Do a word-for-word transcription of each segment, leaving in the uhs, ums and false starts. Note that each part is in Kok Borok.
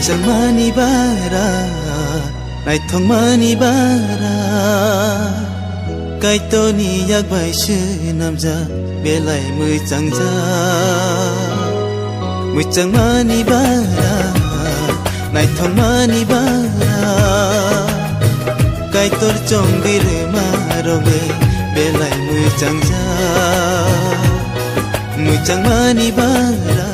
Changmani bara, naithokmani bara, Kaitorni yak bai swnamjak belai mwchangjak. Mwchangmani bara, naithokmani bara, Kaitor chongwi rwma rokle belai mwchangjak. Mwchangmani bara.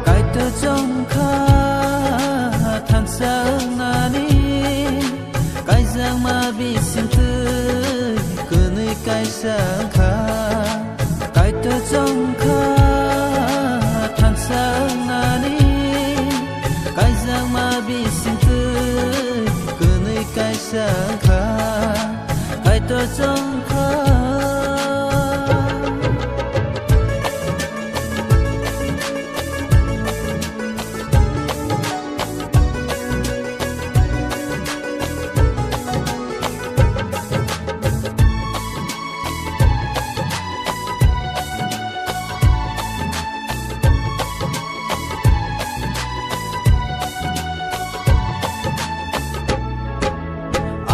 Kaitor chongkha thansa wngnani, kaijakma bisingtwi kwnwi kaisa wngkha. Kaitor chongkha thansa wngnani, kaijakma bisingtwi kwnwi kaisa wngkha. Kaitor chongkha.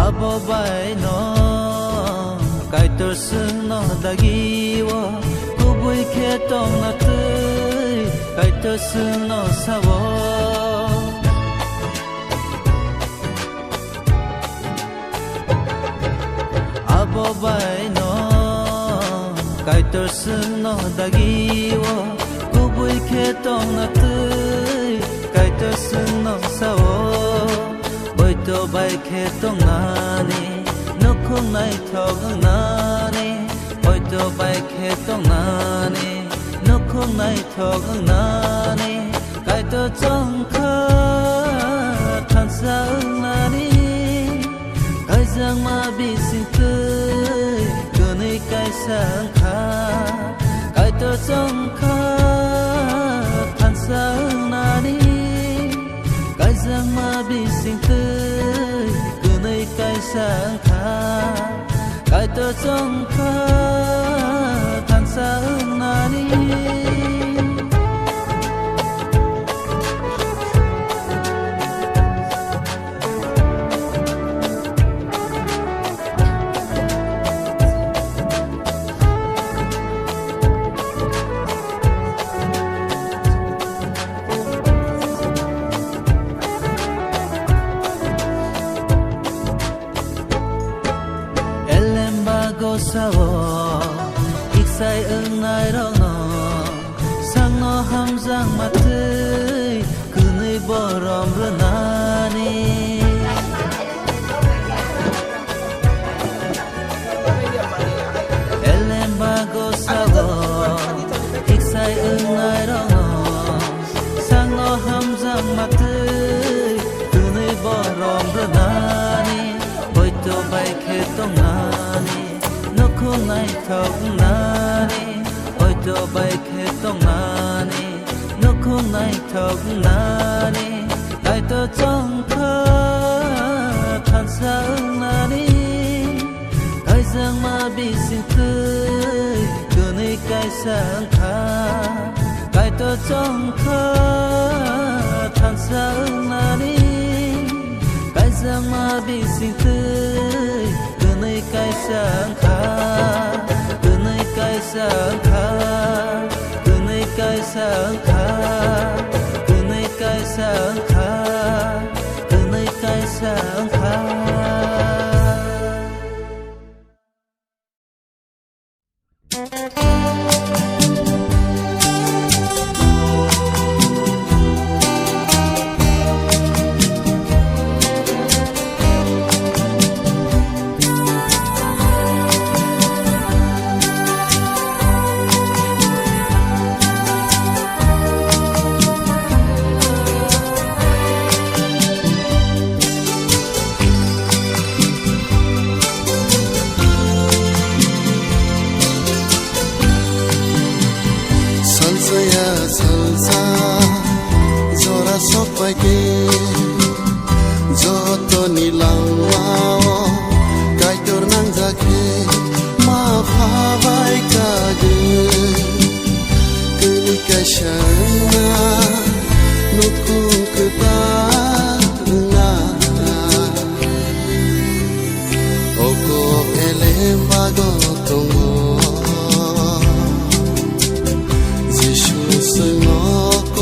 Abo bai no Kaitor chwngno dagi o kubui khe tongna twi Kaitor chwngno sao. Abo bai no Kaitor chwngno dagi o kubui khe tongna twi Kaitor chwngno sao. Poito bai khe tongnani, nukhung naithok wngnani, poito bai khe tongnani, nukhung naithok wngnani, Kaitor chongkha thansa wngnani, kaijakma bisingtwi kwnwi kaisa wngkha. Kaitor chongkha thansa wngnani, kaijakma bisingtwi kwnwi kaisa wngkha. Kaitor chongkha thansa wngnani. Elemba gosao iksai wngnai rokno sakno hamjakma twi kwnwi borom rwnani. Elemba gosao iksai wngnai rokno sakno hamjakma twi kwnwi borom rwnani. Poito bai khe tongnani, nukhung naithok wngnani. Poito bai khe tongnani, nukhung naithok wngnani. Kaitor chongkha thansa wngnani, kaijakma bisingtwi kwnwi kaisa wngkha. Kaitor chongkha thansa wngnani, kaijakma bisingtwi kwnwi kaisa wngkha. Kwnwi kaisa wngkha. Kwnwi kaisa wngkha. Kwnwi kaisa wngkha. Kwnwi kaisa wngkha. Sa jora sokpaikhe, jotoni langmao Kaitor nangjak khe, ma phabai kagwi. Kwnwi kaisa wngna, nukhung kwtal wngna. Oko elem bago tongo, Jisu swngo.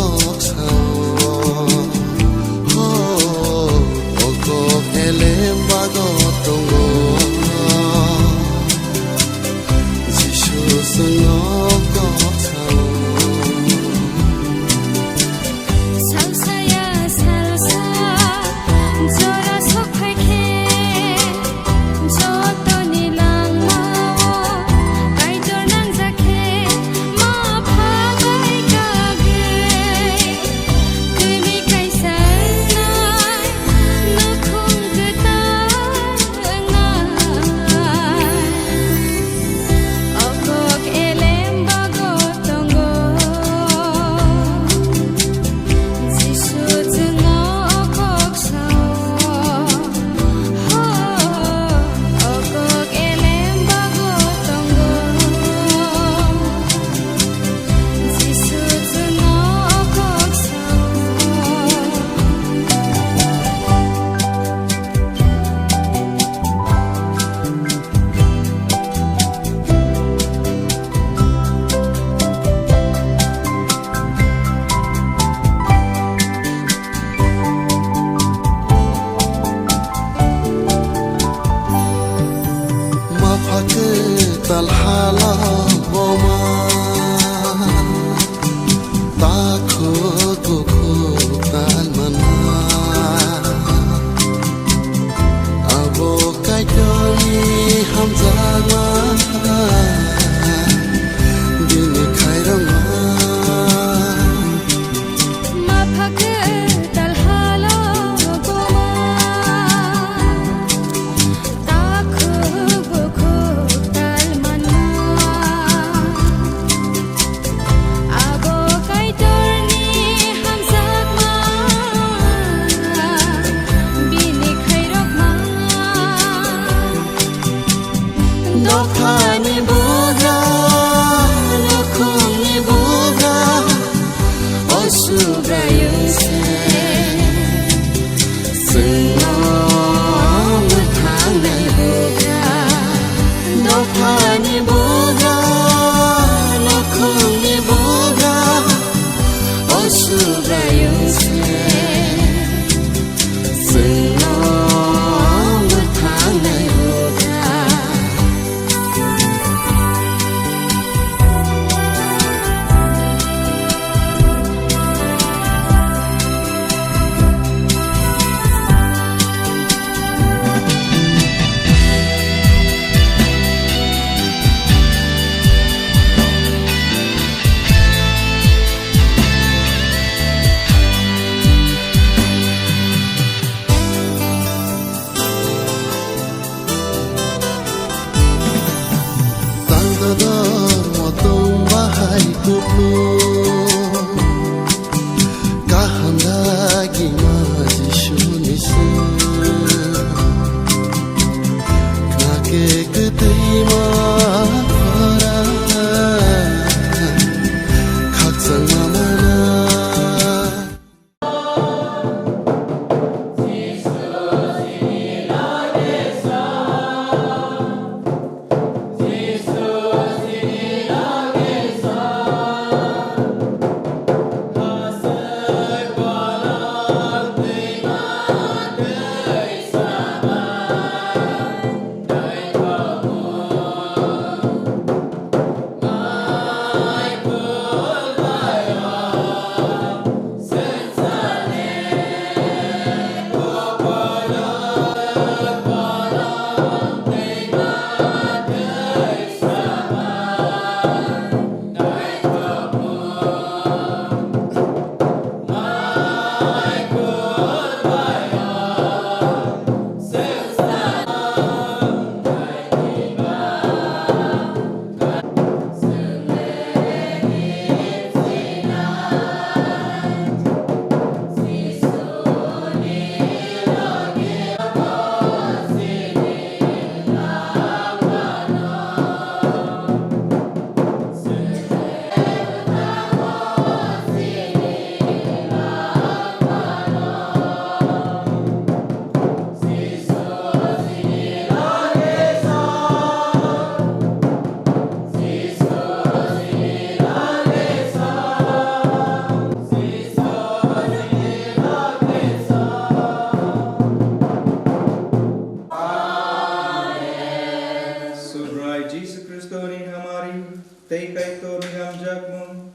Kaitorni hamjakmung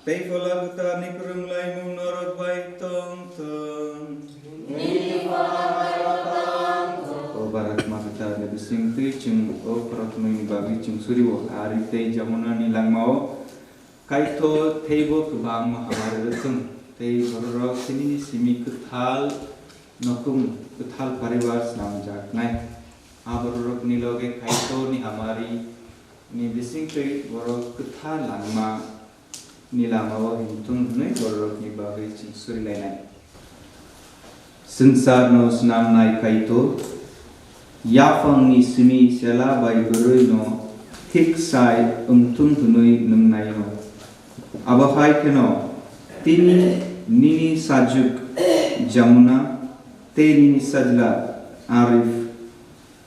tei Phola Kwtharni kwrwnglaimung norok bai tong thung. O baratma kwtharni bisingtwi chwng o khoroknwini bagwi chwng surio, Arif tei Jamunani langmao Kaitor teibo kwbangma hamari rwthwng, tei bororok tinini simi kwthal nukhung, kwthal paribar snamjaknai. A bororokni loge Kaitorni hamari ni bisingtwi borok kwthar langma ni lamao himthung hwnwi bororokni bagwi chwng surilainai. Swngcharno snamnai Kaitor, yaphangni simi chela bai bwrwino thik sai wngthung hwnwi nwng naio. Abo hai kheno, tini nini sajwk Jamuna tei nini sajla Arif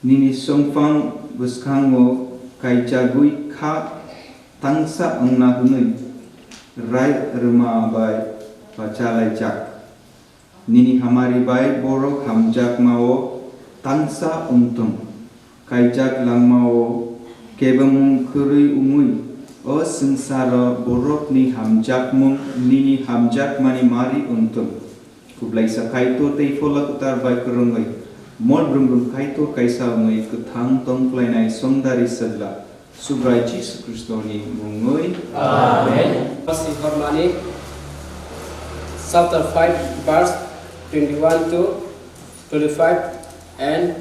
nini songphang bwskango kaichagwi kha tangsa wngna hwnwi rai rwma bai bachalaijak. Nini hamari bai borok hamjakmao tangsa wngthung, kaijak langmao kebengmung kwrwi wngwi o swngcharo borokni hamjakmung nini hamjakmani mari wngthung. Kublaisa Kaitor tei Phola Kwthar bai kwrwngwi mol brum brum Kaitor kaisa wngwi kwthang tong phlainai Songdari Sajla Subrai Jisu Khristoni mungwi. Amen. Masi Hormani chapter five verse twenty-one to twenty-five and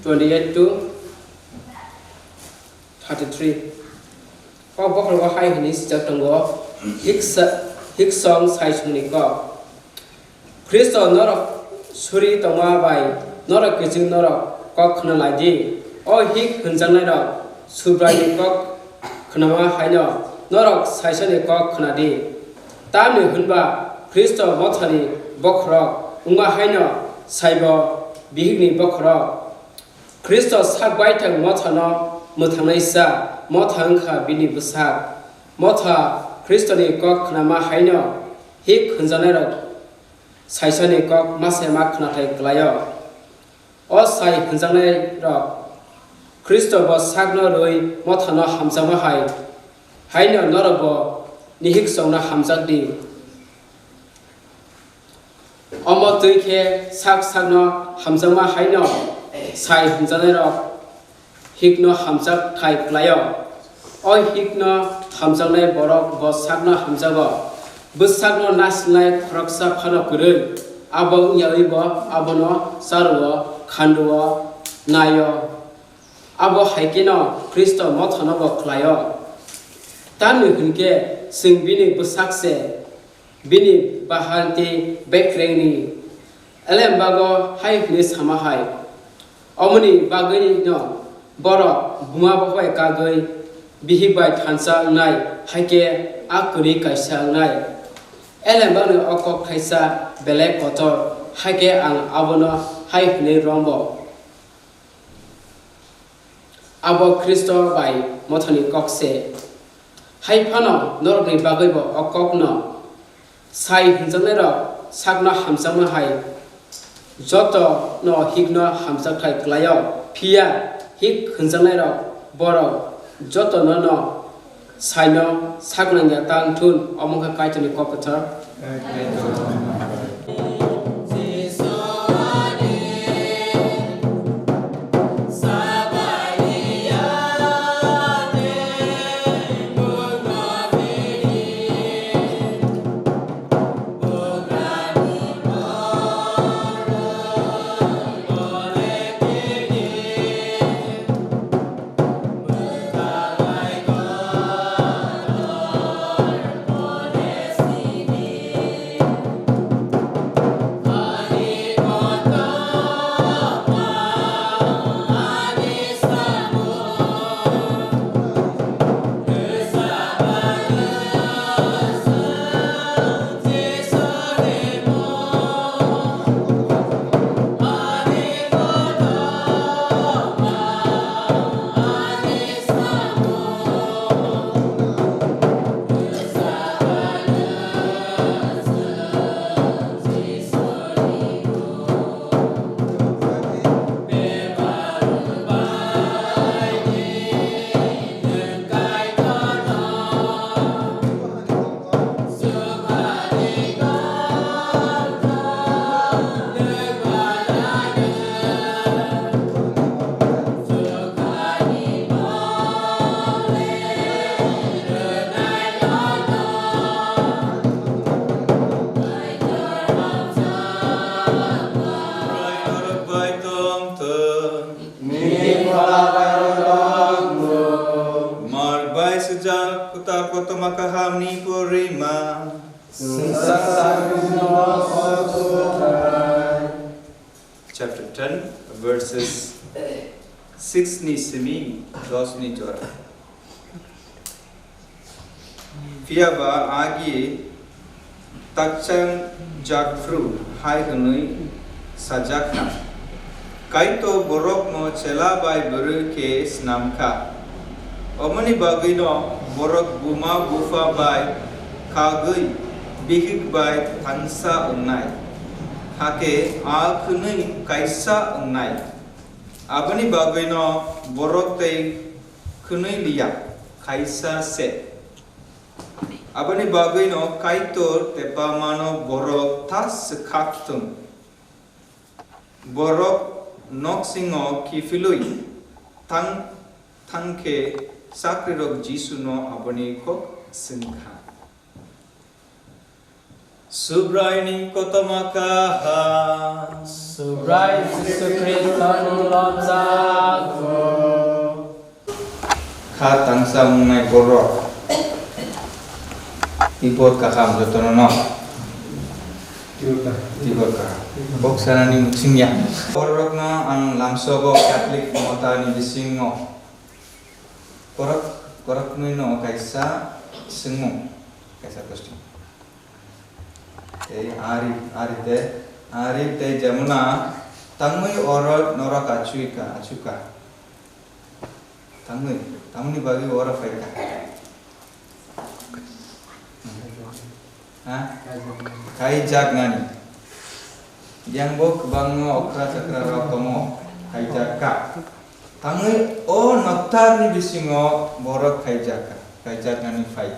twenty-eight to thirty-three. Kok bokhorogo hai hwnwi swijak tongo, Hiksa-, Hiksong Saisongni kok. Khristo norok suri tongma bai norok kiching norok kok khna lai di. O hik hwnjaknairok Subraini kok khnama haino norok Saisongni kok khna di. Tamni hwnba Khristo mothani bokhorok wngma haino saibo bihikni bokhorok. Khristo sak baithang mothano mwthangnaisa, motha wngkha bini bwsak. Motha Khristoni kok khnama haino hik hwnjaknairok Saisongni kok ma se ma khnathai kwlaio. O sai hwnjaknairok Khristo bo sakno rwi mothano hamjakma hai, haino norokbo nihiksongno hamjak di. Omo twi khe sak sakno hamjakma haino sai hwnjaknairok hikno hamjak thai kwlaio. O hikno hamjaknai borok bo sakno hamjago. Bwsakno nasinai khoroksa phano kwrwi, abo wngyawibo abono charuo, khanduo, naio. Abo hai kheno Khristo mothanobo khlaio. Tamni hwn khe chwng bini bwsak se, bini bahan tei bekrengni. Elembago hai hwnwi sama hai, omoni bagwino borok buma bupha bai kagwi bihik bai thansa wngnai, hai khe a kwrwi kaisa wngnai. Elembakni o kok thaisa belai kotor, hai khe ang abono hai hwnwi rombo. Abo Khristo bai mothani kok se. Hai phano norokni bagwibo o kokno sai hwnjaknairok sakno hamjakma hai jotono hikno hamjakthai kwlaio, phiya hik hwnjaknairok borok jotono no saino saknangya ta wngthun, omo wngkha Kaitorni kok kwthar. Ni porima. Sengsa sakni no kotor hai. Chapter ten, verses six ni simi dos ni jora. Phiya ba agi takchang jakphru hai hwnwi sajak kha, Kaitor borokno chela bai bwrwi khe snam kha. Omoni bagwino borok buma bupha bai khagwi bihik bai thangsa wngnai, hakhe a khwnwi kaisa wngnai. Aboni bagwino borok tei khwnwi liya, kaisa se. Aboni bagwino Kaitor tepamano borok ta swkak thung. Borok noksingo kiphilwi thang, thangkhe chakrirok Jisuno aboni kok swngkha. Subraini kotorma kaha. Subrai Jisu Khristo nung lobjago. Kha tangsa wngnai borok. Tibor kaham jotono no. Tibor kaham. Tibor kaham. Bok sanani muchingya. Borokno ang lamsogo Catholic motani bisingo. Korok, koroknwi no kaisa swngmung. Kaisa question. Tei ari, ari tei, ari tei Jamuna tangwi oro norok achukha, achukha. Tangwi, tamni bagwi oro phaikha. Ha? Kaijaknani. Yang bo kwbangma okra chakra rok tongo, kaijakka. Tangwi o noktarni bisingo borok kaijakka, kaijaknani phai.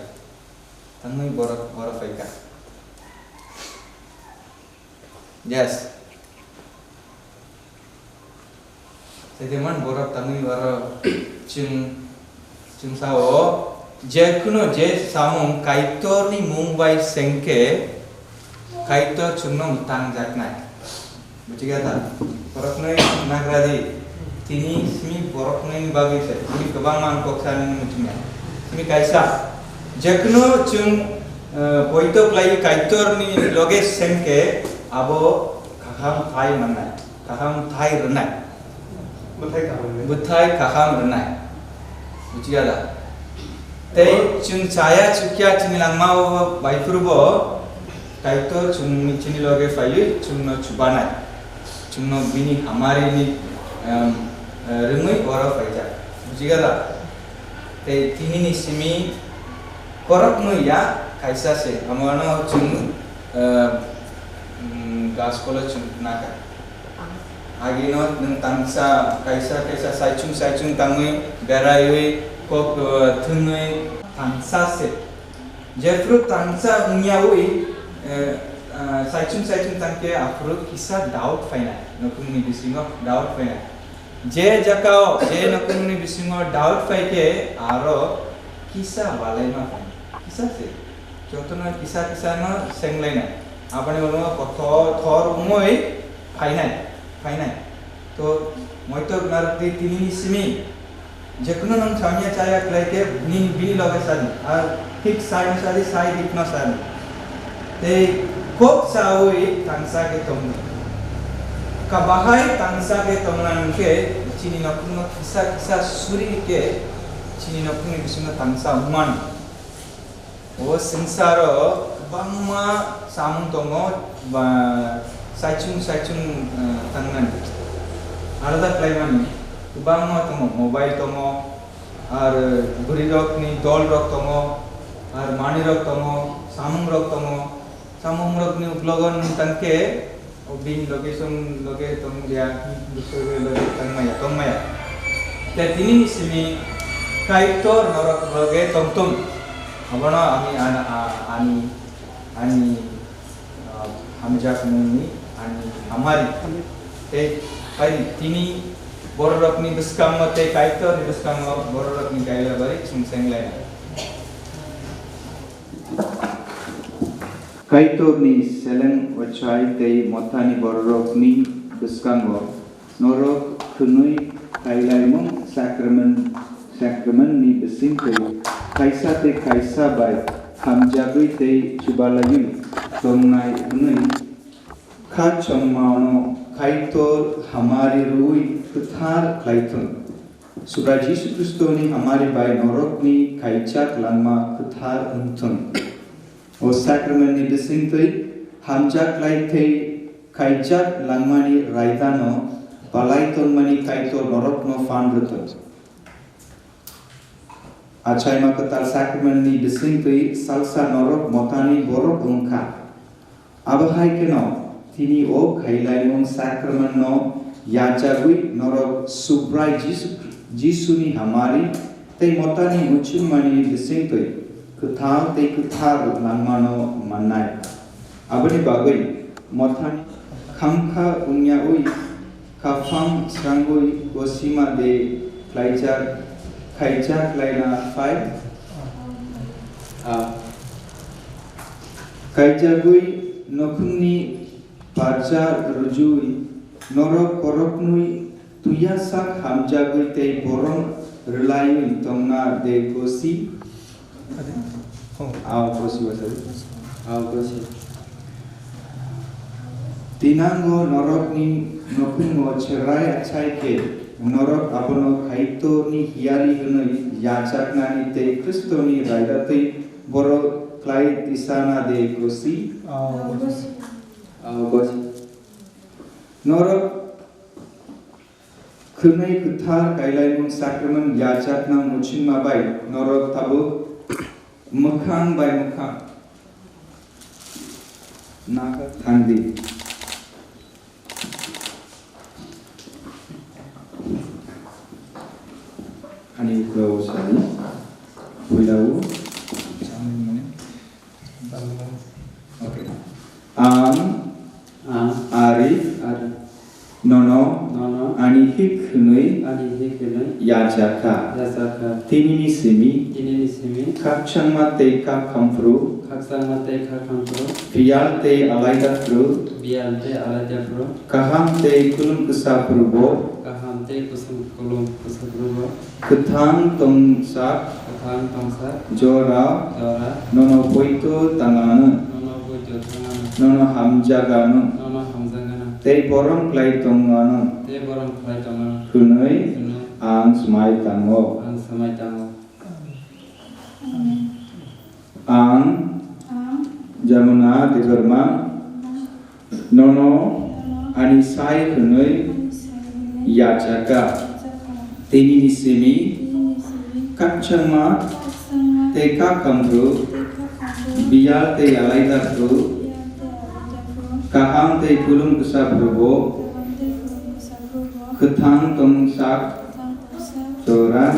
Tangwi borok, borok phaikha. Yes. Sedeman borok tangwi oro chwng, chwng sao, je kuno je samung Kaitorni mung bai sengkhe Kaitor chwngno mwtang jaknai. Bujiga da? Boroknwi nagradi. Tini simi boroknwi bagwi se. Simi kwbangma ang kok sanini muchungya. Simi kaisa. Jekno chwng, eh, poito khlaiwi Kaitorni loge sengkhe abo kaham thai mannai. Kaham thai rwnai. Bwthai kaham rwnai. Bwthai kaham rwnai. Bujiya da? Tei chwng chaya chukya chini langma o bai phuru bo Kaitor chwng chini loge phaiwi chwngno chubanai. Chwngno bini hamari ni, em, eh, rwngwi oro phaijak. Bujiya da? Tei tini ni simi koroknwi ya kaisa se. Amo no chwng, eh, mm, gospel o chwng khna kha. Agino nwng tangsa kaisa kaisa saichung saichung tangwi beraiwi kok, eh, thwngwi tangsa se. Jephru tangsa wngyawi, eh, eh, saichung saichung tangkhe aphuru kisa doubt phainai, nukhungni bisingo doubt phainai. Je jakao, je nukhungni bisingo doubt phaikhe aro kisa walaima phainai. Kisa se. Jotono kisa kisa no senglainai. Aboni ulo kothor thor wngwi phainai, phainai. To moito narwkdi tinini simi. Jekunu nwng samya chaya khlai khe nini bini loge sadi. Ar thik sai no sadi, sai dik no sadi. Tei kok sawi tangsa khe tongdi. Kabahai tangsa khe tongna hwnkhe chini nokhungno kisa kisa suri khe chini nokhungni bisingo tangsa wngmano. O swngcharo kwbangma samung tongo, ba saichung saichung, eh, tangnani. Alada khlaimani kwbangma tongo, mobile tongo, ar bwrwirokni dolrok tongo, ar manwirok tongo, samungrok tongo. Samungrokni uklogo nwng tangkhe, o bini location loge tong dia, bwswk loge tongmaya, tongmaya. Tei tinini simi Kaitor norok loge tongtong. Abono ani, ani, ani, ani, ah, hamjakmungni ani hamari. Tei pai tini bororokni bwskango tei Kaitorni bwskango bororokni kaila bari chwng senglainai. Kaitorni seleng ochai tei mothani bororokni bwskango norok khwnwi kailaimung sakramen, sakramenni bisingtwi kaisa tei kaisa bai hamjagwi tei chubalaiwi tongnai hwnwi kha chongmano Kaitor hamari rwui kwthar khlaithwng. Subrai Jisu Khristoni hamari bai norokni khaijak langma kwthar wngthwng. O sacramentni bisingtwi hamjak khlai tei khaijak langmani raidano palai tongmani Kaitor norokno phan rwthwng. Achaima kwtal sacramentni bisingtwi salsa norok motani borok wngkha. Abo hai kheno tini o khailaimung sacramentno yachagwi norok Subrai Jisu, Jisuni hamari tei motani muchungmani bisingtwi kwthal tei kwthar langmano mannai. Aboni bagwi mothani khamkha wngyaui kaphang srangwi gosima de khlaijak, khaijak laina phai. Ah. Kaijagwi nokhungni barja rwjui norok boroknwi tuyasak hamjagwi tei borom rwlaiwi tongna de gosi. Aw gosi wasari. Aw gosi. Tinango norokni nokhungo cherai achai khe norok abono Kaitorni hiyari hwnwi yachaknani tei Khristoni raidatwi borok khlai tisana de gosi. Aw gosi. Aw gosi. Norok khwnwi kwthar kailaimung sacrament yachakna muchungma bai norok tabuk mwkhang bai mwkhang nahar thangdi. Ani uklao sadi puilao. Okay. Ang Ang ari ari nono nono ani hik hwnwi ani hik hwnwi yachakha. Yachakha. Tinini simi Tinini simi khakchangma tei khakhamphru khakchangma tei khakhamphru biyal tei alaida phru biyal tei alaida phru kaham tei kulum kwsa phrubo kaham tei kusum kulum kwsa phrubo kwthang tongsak kwthang tongsak jora jora nono poito tangano nono poito tangano nono hamjagano nono hamjagano tei borom klai tongano tei borom klai tongano hwnwi hwnwi ang swmai tango. Ang swmai tango. Ang Ang Jamuna Debbarma nono ani sai hwnwi yachaka. Tinini simi kakchangma tei kakamru biyal tei alaida phru kaham tei kulum kwsa phrubo kwthang tongsak Tora,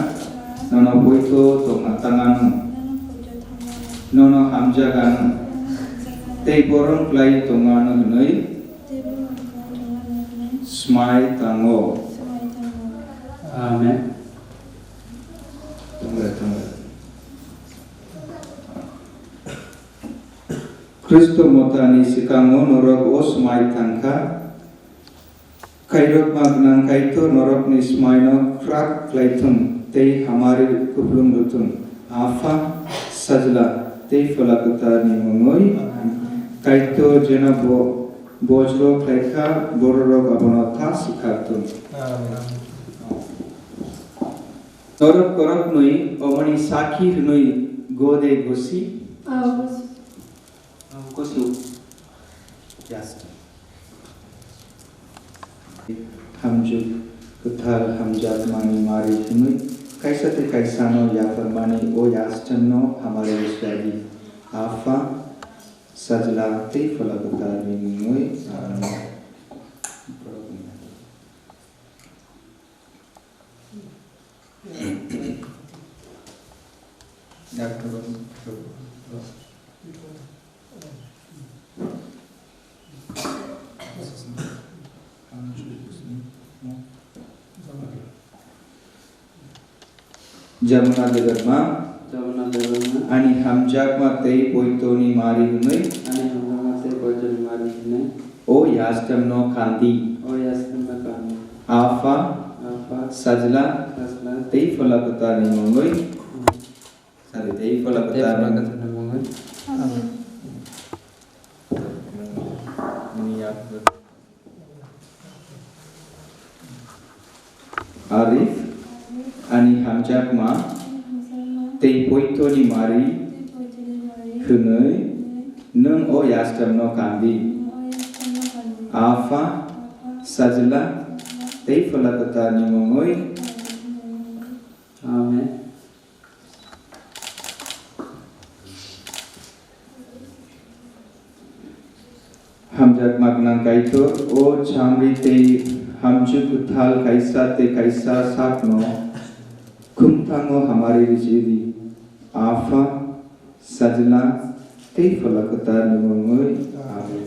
nono poito tongma tangano, nono hamjagano, tei borom klai tongmano hwnwi swmai tango. Amen. Tongre, tongre. Khristo motani swkango norok o swmai tangkha. Khairokma gwnang Kaitor norokni swmaino kwrak khlaithwng tei hamari kupulung rwthwng. Apha, Sajla tei Phola Kwtarni mungwi. Kaitor jena bo bojro khlaikha, bororok abono ta swkakthwng. Norok koroknwi omoni sakhi hwnwi gode gosi. Gosi. Hamjwk kwthar hamjakmani mari hwnwi kaisa tei kaisano yapharmani o yastemno hamari rwswadi. Apha, Sajla tei Phola Kwtarni mungwi. Amen. Jamuna Debbarma. Jamuna Debbarma. Ani hamjakma tei poitoni mari hwnwi. Ani hamjakma tei poitoni mari hwnwi. O yastemno kandi. O yastemno kandi. Apha. Apha. Sajla. Sajla. Tei Phola Kwtarni mungwi. Hmm. Sadi tei Phola Kwtarni mungwi. Amen. Arif, ani hamjakma tei poitoni mari hwnwi nwng o yastemno kandi. Apha, Sajla tei Phola Kwthar ni mungwi. Amen. Hamjakma gwnang Kaitor, o chamri tei hamju kwthal kaisa tei kaisa sakno khumthango hamari rijili. Apha, Sajla tei Phola Kwthar ni mungwi. Amen.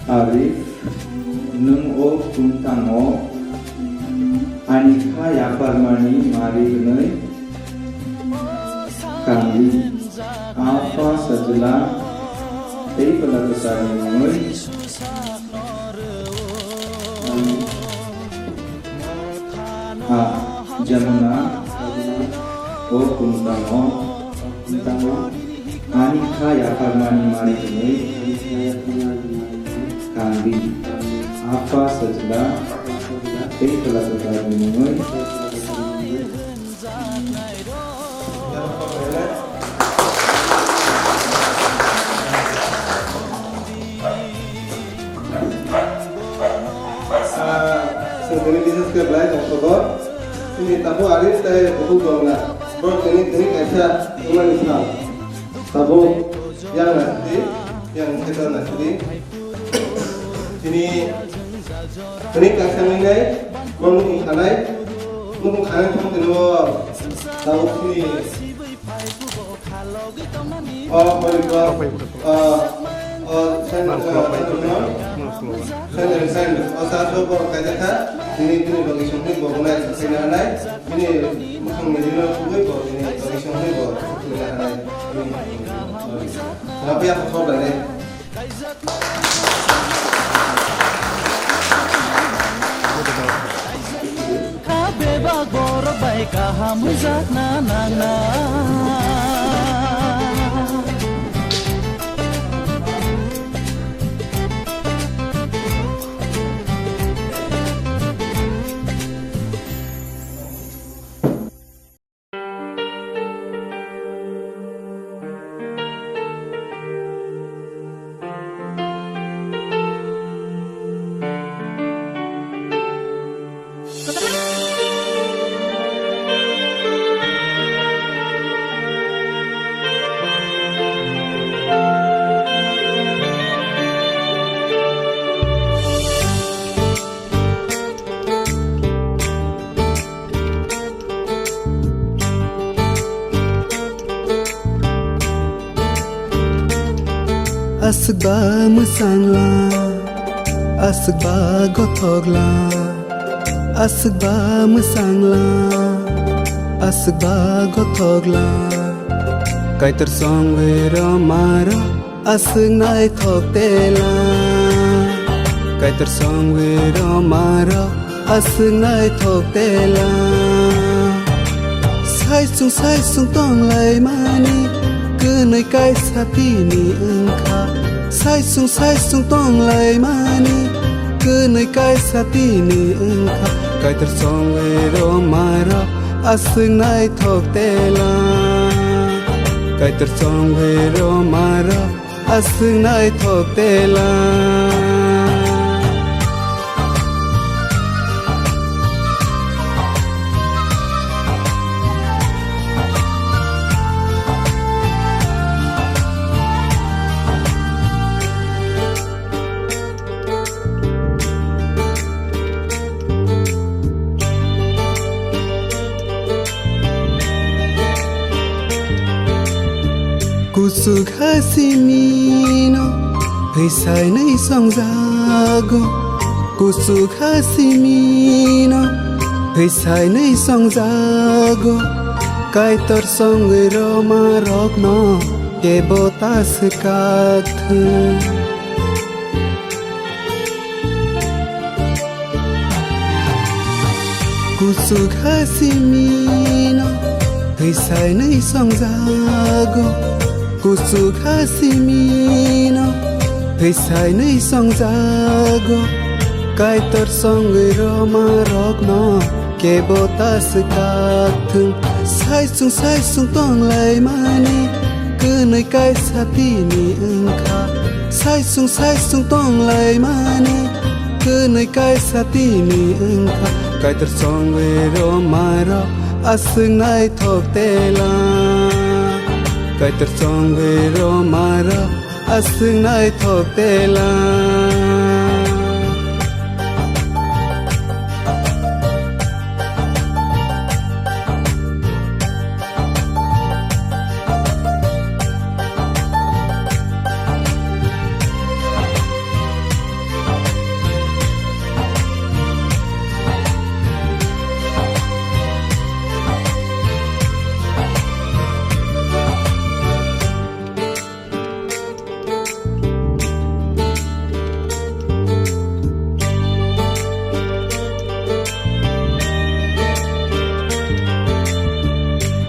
Arif, nwng o khumthango ani kha yapharmani mari hwnwi kandi. Apha, Sajla tei Phola Kwthar ni mungwi. Ha, Jamuna, o khumthango, khumthango, ani kha yapharmani mari hwnwi kandi. Apha, Sajla tei Phola Kwthar ni mungwi. Ah, chwng tini bises khe belai tongthogo. Chini tabuk Arif tei bukhuk dongna. Borok tini, tini kaisa wngmani sal. Tabuk yang naisidi, yang kheto naisidi. Tini, tini kaisa nini, bo nukung khanai, nukung khanai thang tini o tabuk chini. O, o, o, o, sen, o, sen, sen, o, sa, so, borok kaijak kha, tini, tini logi songni bo bunai, sa, sa, na, nai, tini, mukhang ni dino, kubui bo, tini, logi songni bo, sa, sa, na, nai, tini, lapiya, sa, so, bai, nai. Kha bebak borok bai kaham wngjakna nangnai. Aswk ba mwsang la, aswk ba gothok la, aswk ba mwsang la, aswk ba gothok la. Kaitor songwi rw ma rw, aswk naithok tela. Kaitor songwi rw ma rw, aswk naithok tela. Saichung saichung tonglaimani kwnwi kaisa tini wngkha. Saichung saichung tonglaimani kwnwi kaisa tini wngkha. Kaitor songwi rw ma rw, aswk naithok tela. Kaitor songwi rw ma rw, aswk naithok tela. Kuchuk ha simino hwisainwi songjago, Kuchuk ha simino thwisainwi songjago, Kaitor songwi roma rokno kebo ta swkakthwng. Kuchuk ha simino thwisainwi songjago, kuchuk ha simino thwisainwi songjago, Kaitor songwi roma rokno kebo ta swkakthwng. Saisung saisung tonglaimani kwnwi kaisa tini wngkha, saisung saisung tonglaimani kwnwi kaisa tini wngkha. Kaitor songwi roma rok aswk naithok tela, Kaitor songwi roma rok aswk naithok tela.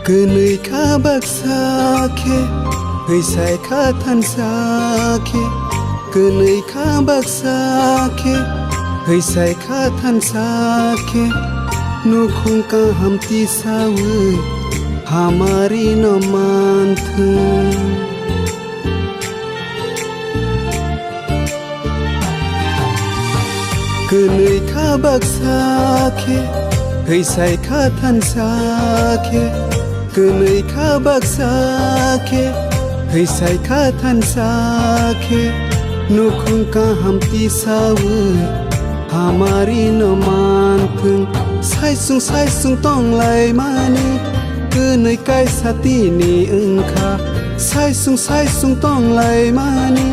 Kwnwi kha baksa khe, thwisai kha thansa khe, kwnwi kha baksa khe, thwisai kha thansa khe, nukhung kaham tisawi hamari no manthwng. Kwnwi kha baksa khe, thwisai kha thansa khe, kwnwi kha baksa khe, thwisai kha thansa khe, nukhung kaham tisawi hamari no manthwng. Saisung saisung tonglaimani kwnwi kaisa tini wngkha, saisung saisung tonglaimani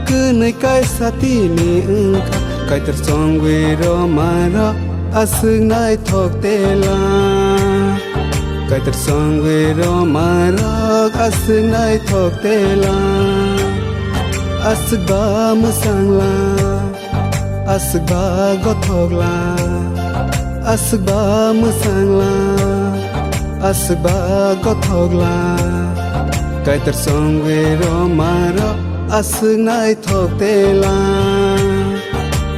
kwnwi kaisa tini wngkha. Kaitor songwi roma rok aswk naithok tela, Kaitor songwi roma rok aswk naithok tela. Aswk ba mwsangla, aswk ba gothokla, aswk ba mwsangla, aswk ba gothokla. Kaitor songwi roma rok aswk naithok tela,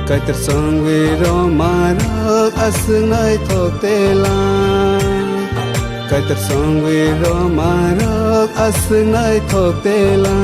Kaitor songwi roma rok aswk naithok tela, Kaitor songwi roma rok aswk naithok tela.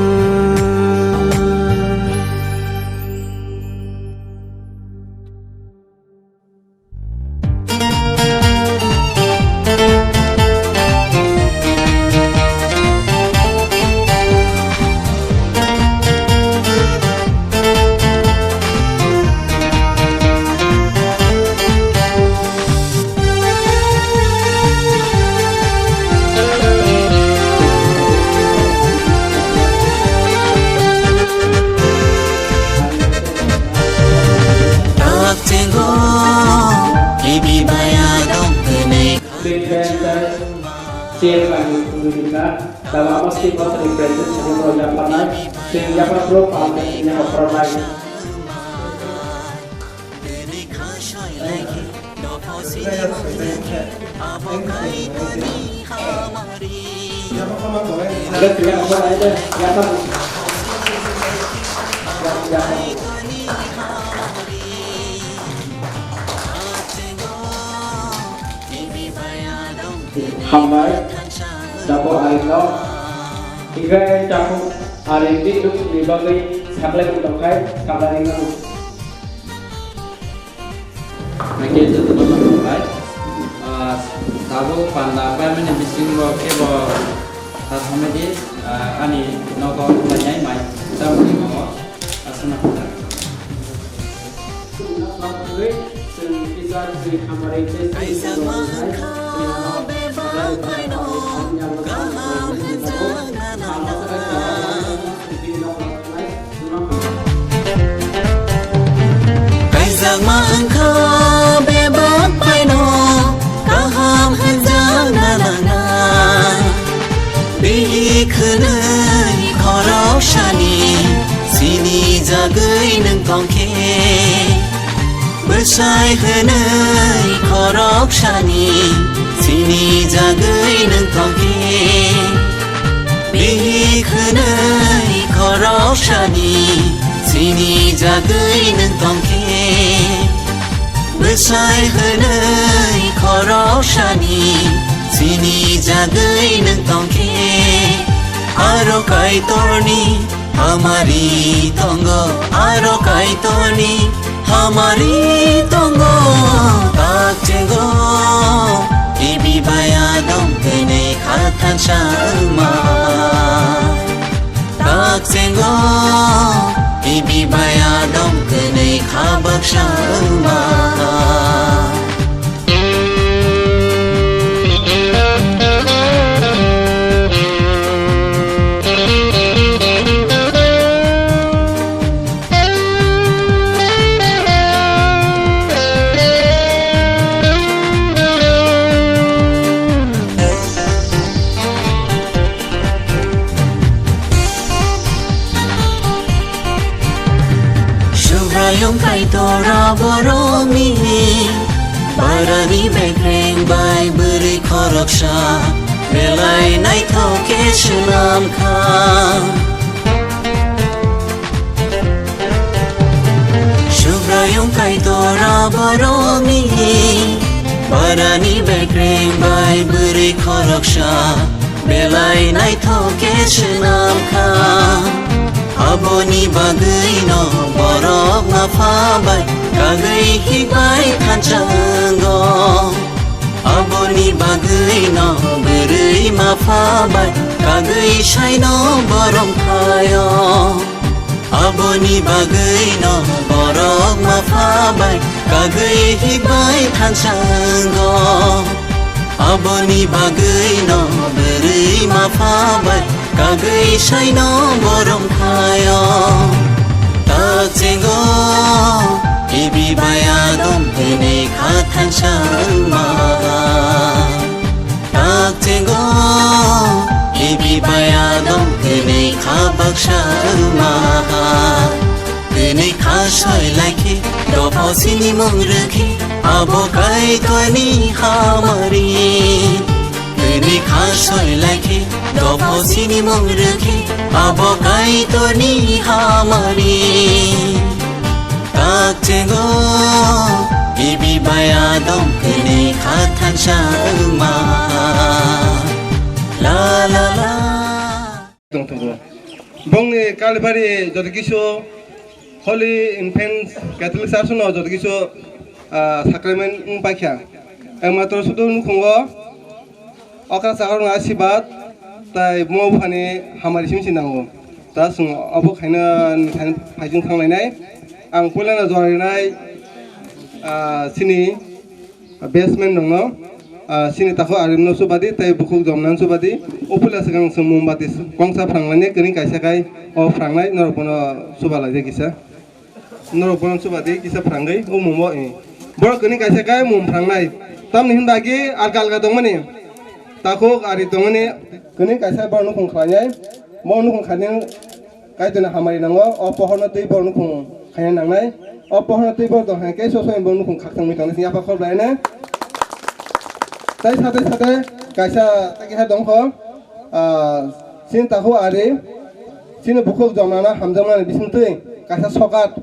Tok chingo, kibi baya dong kene. Chairman ni Taba Masti Botani President Secretary Yapar Nai, Sri Yapar Pro Pam Yapar Pro Nai. Hambai, Dapo Arino, hingke Dapo Arini dukni bagwi saklai tongkhai, saklai ringo. Hingke jotono hambai, ah, tabuk panda paimani bisingo kebo ta thamedi, ah, ani nogo khlainai mai chamani nogo aswkno hambai. Kaisa Tangma wngkha bebak baino kaham hwnjakna nangna. Bihik hwnwi khoroksani sinijagwi nwng tongkhe. Bwsai hwnwi khoroksani sinijagwi nwng tongkhe. Bihik hwnwi khoroksani sinijagwi nwng tongkhe. Bwsai hwnwi khoroksani sinijagwi nwng tongkhe. Aro Kaitorni hamari tongo, aro Kaitorni hamari tongo. Takchengo, ibi baya dom kene khathan sama. Takchengo, ibi baya dom kene khabak sama. Subraiyung Kaitor borokni barani bekreng bai bwrwi khoroksa belai naithok khe swnam kha. Subraiyung Kaitor borokni barani bekreng bai bwrwi khoroksa belai naithok khe swnam kha. Aboni bagwino borok mapha bai kagwi hikbai thansa wngo. Aboni bagwino bwrwi mapha bai kagwi saino borom khaio. Aboni bagwino borok mapha bai kagwi hikbai thansa wngo. Aboni bagwino bwrwi mapha bai kagwi saino borom khaio. Takchengo, ibi baya dom hwnwi kha thansa wngma. Takchengo, ibi baya dom hwnwi kha baksa wngma. Hwnwi kha soi lai khe, dopho sini mung rwkhe, abo Kaitorni hamari. Hwnwi kha soi lai khe, dopho sini mung rwkhe, abo Kaitorni hamari. Takchengo, ibi baya dom hwnwi kha thansa wngma. La la la. Tongthogo. Bongni Kalbari joto kisu Holy Infant Catholic Church no joto kisu, ah, sacrament wng paikha. Ekmatro sudu nukhungo okra chakra rwna asibad tai mo buphani hamari simi si nango. Ta chwng obo khaina ni thani phaijwng thanglainai. Ang puilano jora rinai, ah, chini Batsman rokno, ah, chini takhuk Arif no chubadi tei bukhuk Jomna no chubadi. O puila swkang chwng mombati kongsa phranglainai, kwrwi kaisa kai o phrangnai, norok bono chubalaidi kisa. Norok bono chubadi kisa phrangwi o mumbo, eh. Borok kwrwi kaisa kai mum phrangnai. Tamni hwnba agi alka alka tongmani. Takhuk Arif tongmani kwrwi kaisa borok nukhung khlainai. Bo nukhung khainai. Kaitorni hamari nango, o pohorno twi borok nukhung khaina nangnai. O pohorno twi borok tong hai khe sob somoi borok nukhung khak tangwi tongnai, sini yapha khorok lainai. Tai sate sate kaisa ta keha dongkho, ah, chini takhuk Ari, chini bukhuk Jomnano hamjakmani bisingtwi kaisa sokat,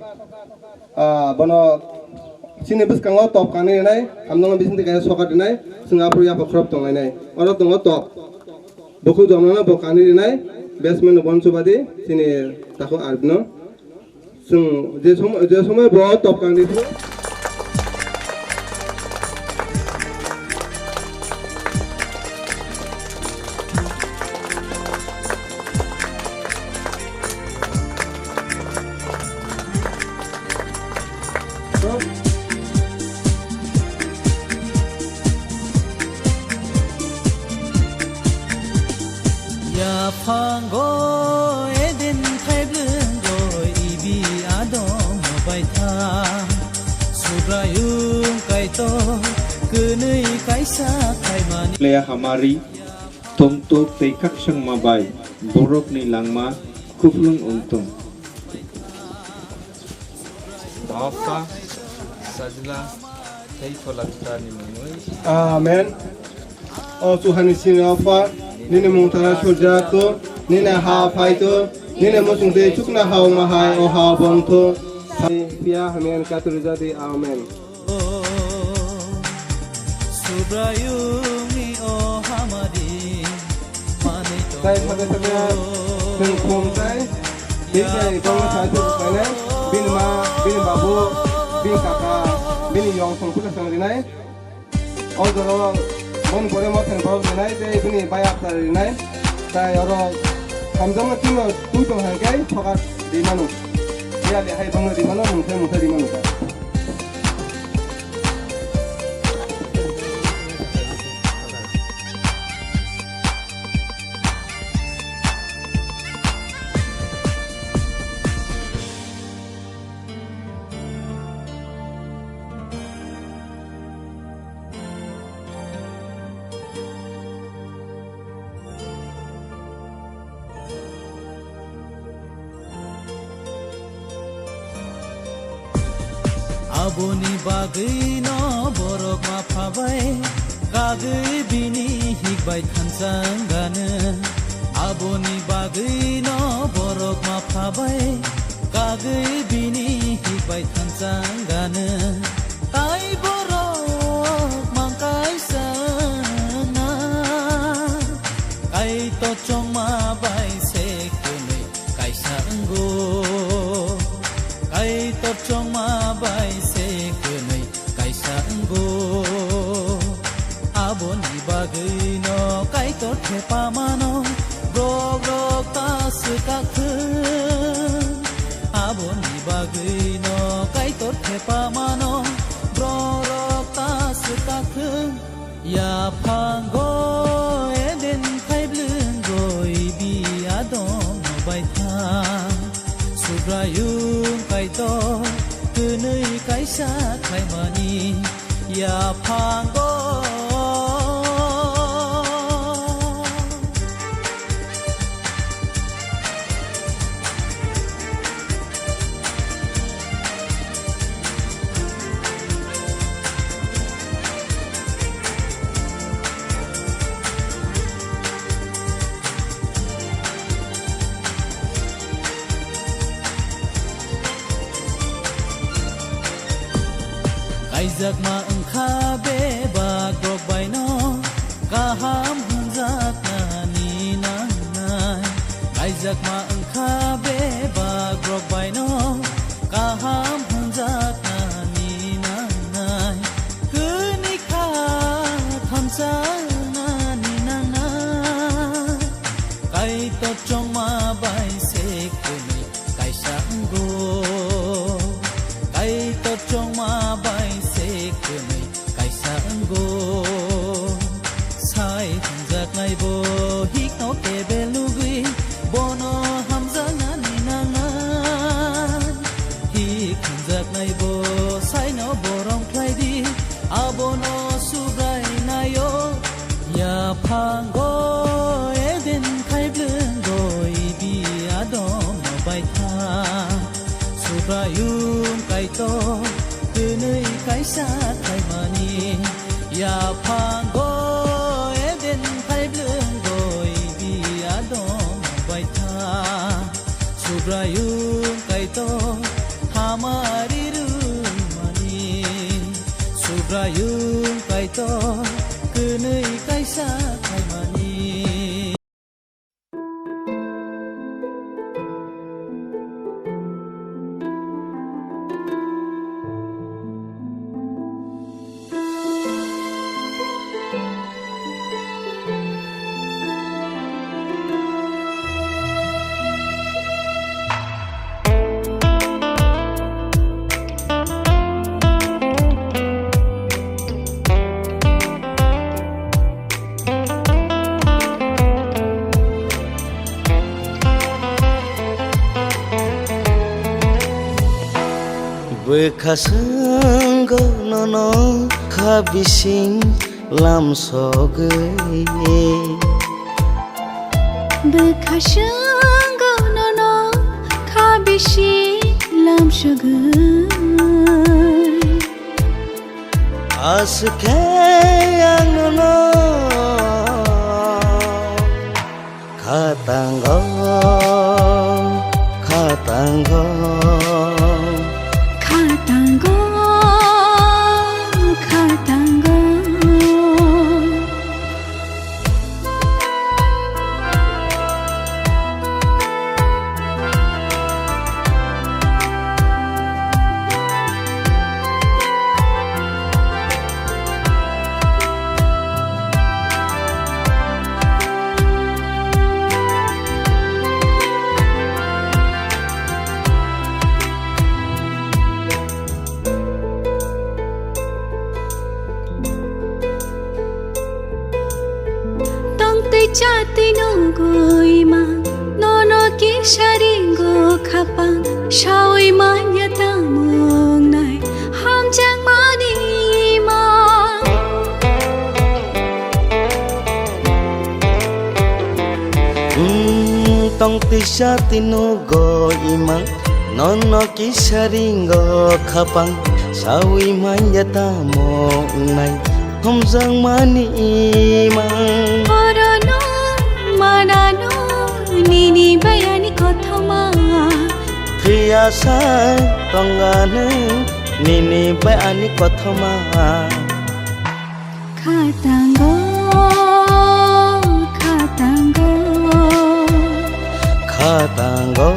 ah, bono chini bwskango top kanwi rinai, hamjakmani bisingtwi kaisa sokat rinai, chwng aphuru yapha khorok tonglainai. Oro tongo top. Bukhuk Jomnano bo kanwi rinai, Batsman no bono chubadi, chini takhuk Arif no. Chwng je somo-, je somoi bo top kanwi phuru. Yaphango Eden thaiblwngo ibi Adam baitha. Kwnwi kaisa khaimani. Leya hamari tongtok tei kaksangma bai borokni langma kupulung wngtong. Bapa, Sajla, tei Phola Kwtharni mungwi. Amen. O chuhani sini Apha, nini mungtara surjato, nini ha phaito, nini muchungtwi chukna ha wngma hai o ha bongtho. Phiya hamya ni katuri jadi. Amen. Subraiyungni o hamari manwi tongo. Tai sabe sabe chwng khum tai, bini bai bangma sai thok khlainai, bini ma, bini babu, bini kaka, bini yong song puja sang rinai. O jora boni pore mothani borok rinai tei bini bai apta rinai. Tai oro hamjakma tino twi tong hai khe thokat rimano. Biyali hai bangno rimano, mungthai mungthai rimano ta. Aboni bagwino borok mapha bai kagwi bini hik bai thansa wngano. Aboni bagwino borok mapha bai kagwi bini hik bai thansa wngano. Tai borok mang kaisa wngna, Kaitor chongma bai se kwnwi kaisa wngo. Kaitor chongma bai se kwnwi kaisa wngo. Aboni bagwino Kaitor thepamano borok rok ta swkak thung. Aboni bagwino Kaitor thepamano borok rok ta swkak thung. Yaphango Eden khaiblwngo ibi Adam no bai thang. Subraiyung Kaitor kwnwi kaisa khlaimani yaphango. Kaijakma wngkha bebak rok baino kaham hwnjaknani nangnai. Kaijakma wngkha bebak rok baino kaham hwnjaknani nangnai. Kwnwi kha thansa wngnani nangnai. Kaitor chongma bai se kwnwi kaisa wngo. Kaitor chongma bai se kwnwi kaisa wngo. Sai hwnjaknai bo hikno kebel nugwi bono hamjaknani nangnai. Hik hwnjaknai bo saino borom khlai di, abono Subraiyung naio. Yaphango Eden khaiblwngo ibi Adam no bai thang. Subraiyung Kaitor kwnwi kaisa khlaimani. Yaphango Eden khaiblwngo ibi Adam no bai thang. Subraiyung Kaitor hamari rwmani. Subraiyung Kaitor kwnwi kaisa khlaimani. Bwkha swngo nono kha bising lam sogwi. Bwkha swngo nono kha bising lam sogwi. Aswk khe ang nono khatango, khatango. Khatango, khatango. Tongtwi chatwi nugwi mang, nono kisa ringo khapang, sawi manya tamo wngnai, hamjakmani mang. Hmm, tongtwi chatwi nugwi mang, nono kisa ringo khapang, sawi manya tamo wngnai, hamjakmani mang. Orono manano nini bayani kothoma. Phiya sai tongani nini bayani kothoma. Khatango, khatango. Khatango,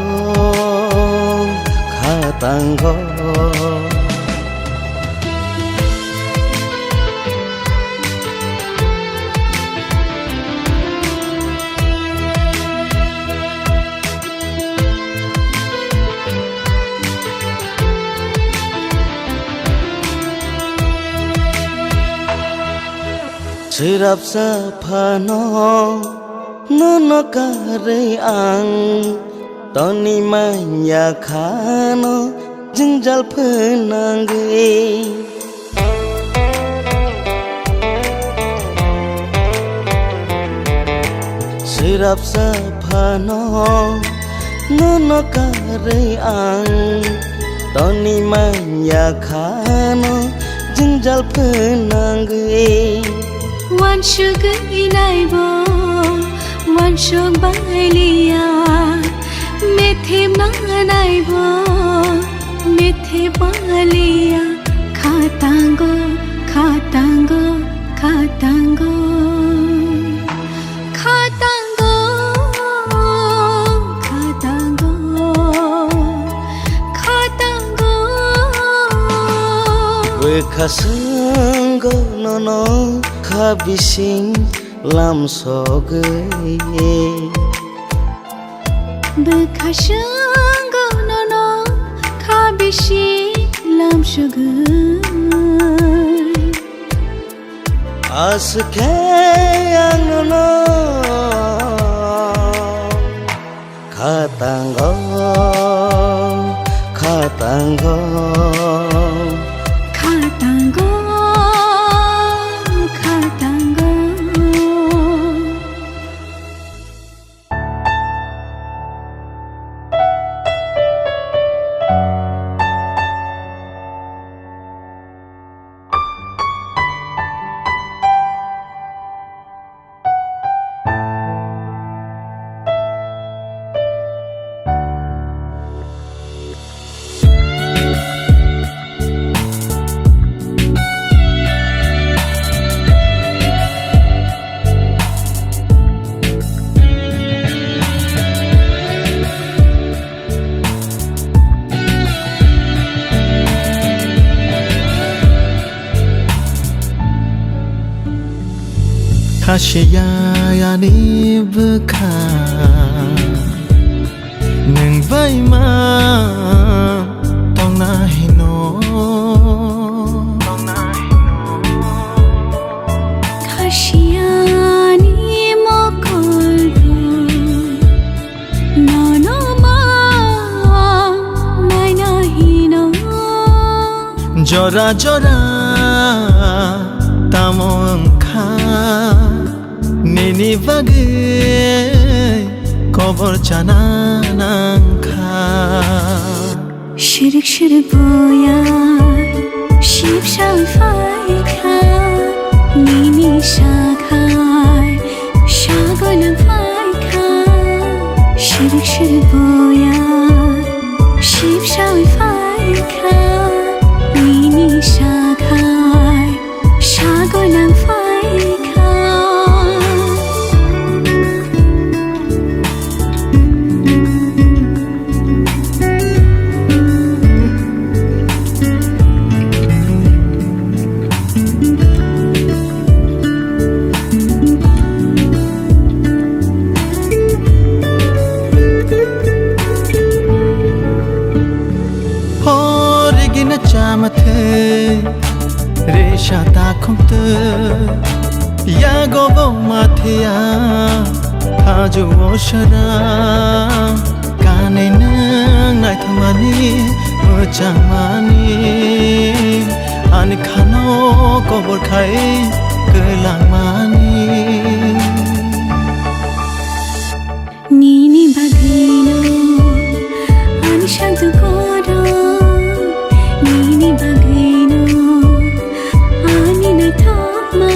khatango. Swrapsa phano nono karwi ang toni manya khano jwngjal phwnangwi. Swrapsa phano nono karwi ang toni manya khano jwngjal phwnangwi. Wansugwi naibo wansuk bailiya, mithimna naibo mithim bailiya. Khatango, khatango, khatango. Khatango, khatango, khatango. Bwkha swngo nono kha bising lam sogwi. Bwkha swngo nono kha bising lam sogwi. Aswk khe ang nono khatango, khatango. Khatango, khatango. Khasiya ani bwkha nwng bai ma tongna hino. Khasiya ani mokol bo nono ma naina hino. Jora jora Tamo wngkha nini bagwi kobor chana nangkha. Shirik shirik boya sipsa phaikha nini sakhai sagolang phaikha. Shirik shirik boya sipsa phaikha nini sakhai sagolang phaikha. Horigina chama thei resa takhum tei yago bo mathia. Hajo o sara kanwi nwng naithokmani mwchangmani, ani khano kobor khai kwlangmani. Nini bagwino ani santu koro, nini bagwino ani naithokma,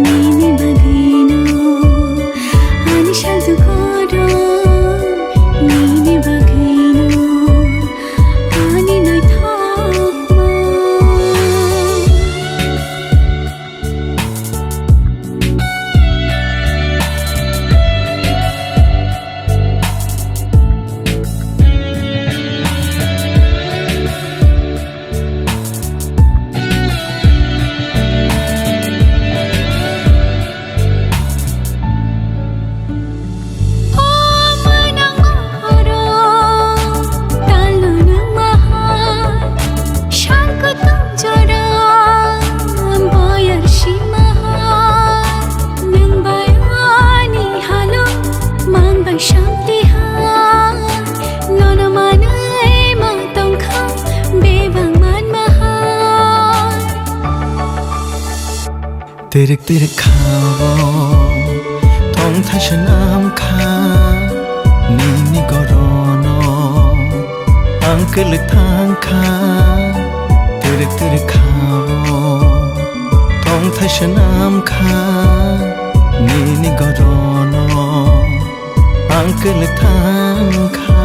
nini bagwino ani santu koro, nini bagwino ani naithokma. O mwnang o horo, talo nwng maha, sal kutung jora, boyar si maha, nwng bai ani halo, mang bai shanti ha, nono manwi ma tongkha, bebak man maha. Tirik tirik khao thong thaisa nam kha nini gorono, ang kwlwk thang kha. Tirik tirik khao thong thaisa nam kha nini gorono, ang kwlwk thang kha.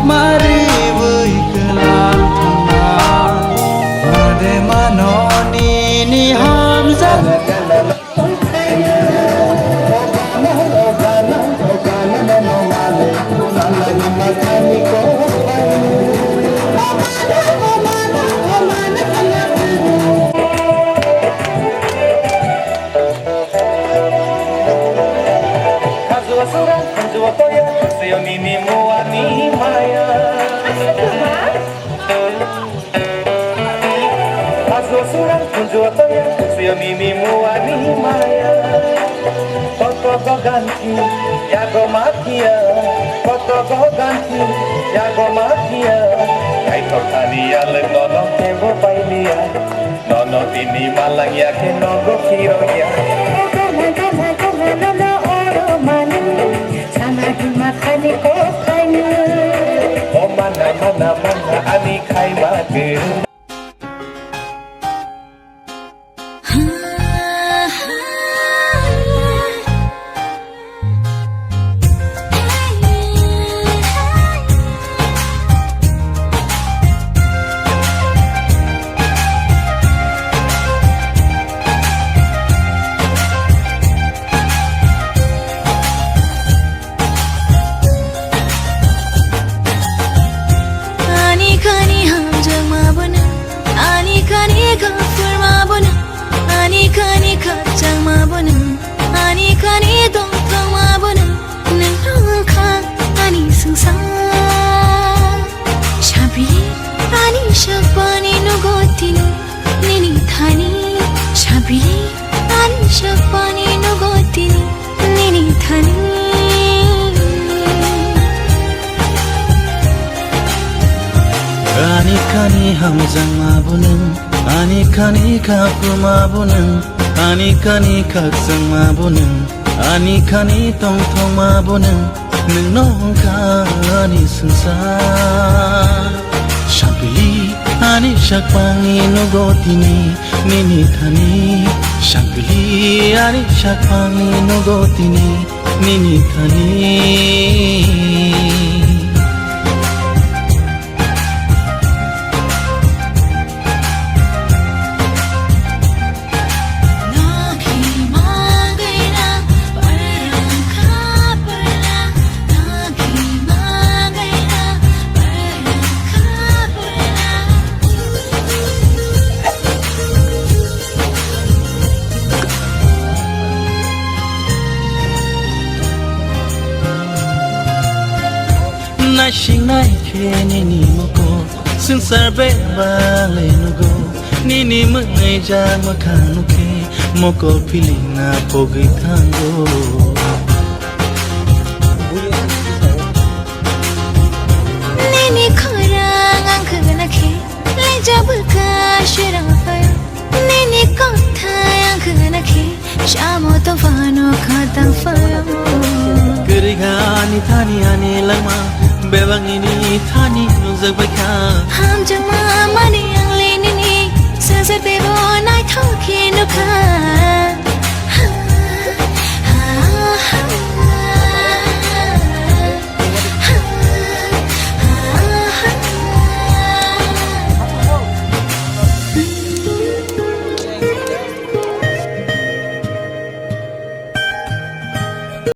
Mariwi kwlang thangna, made mano nini hamjak. Khajua sura, khajua toya, seo nini muani maya. Khajua sura, khajua toya, seo nini muani maya. Koto goganti, yago makia, koto goganti, yago makia. Kaitor thani yaleng nono kebo pailiya. Nono tini malang ya khe nogo kirok ya. Gana, gana, gana, nono oro manu. Sana hima khani kok khainu. O mana, mana, mana, ani khai ma de. Ani kani hamjakma bono, ani kani gafurma bono, ani kani khakchangma bono. Ani kani tongthokma bono, nwng wngkha ani swngchar. Sabri ani sakbani nugo tini nini thani. Sabri ani sakbani nugo tini nini thani. Ani kani hamjakma bono, ani kani gafurma bono, ani kani khakchangma bono. Ani kani tongthokma bono, nwngno wngkha ani swngchar. Sampili ani sakbani nugo tini nini thani. Sampili ani sakbani nugo tini nini thani. Naising nai khe nini mokol, swngchar bebak le nugo. Nini mwnwijak mwkhang nukhe, mokol feeling na pogwi thango. Nini khorang ang khwna khe, laijak bwkha sera phaio. Nini kothai ang khwna khe, samo to phano khatang phaio. Kwrwi kha ani thani ani langma, bebak nini